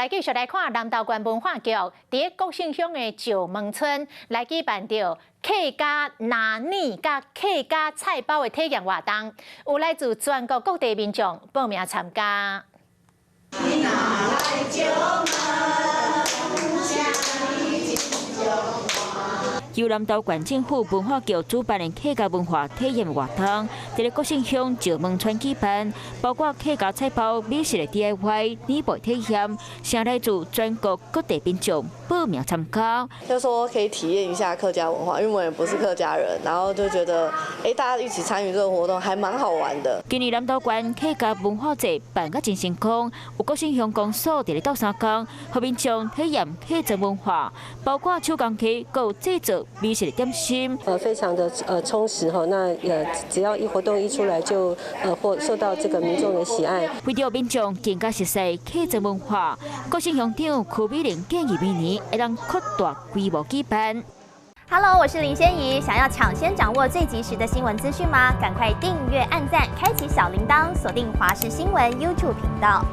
來繼續來看南投縣文化局佇國姓鄉的石門村來舉辦著客家拿捏佮客家菜包的體驗活動，有來自全國各地民眾報名參加。你若來石門，請你真由南投縣政府文化局主辦的客家文化體驗活動，佇咧國姓鄉石門村舉辦，包括客家菜包、美食的 DIY、捏筊體驗，誠來自全國各地民眾報名參加。就說可以體驗一下客家文化，因為我也不是客家人，然後就覺得，哎，大家一起參與這個活動，還蠻好玩的。今年南投縣客家文化節辦甲真成功，有國姓鄉公所佇咧鬥相共，予民眾體驗客莊文化，包括手工藝，閣有製作美食的點心。非常的充實哈，那只要一活動一出來就獲受到這個民眾的喜愛。為著民眾更加熟悉客莊文化，國姓鄉長柯美玲建議明年會當擴大規模舉辦。 Hello，我是林仙怡，想要搶先掌握最及時的新聞資訊嗎？趕快訂閱、按讚、開啟小鈴鐺，鎖定華視新聞 YouTube 頻道。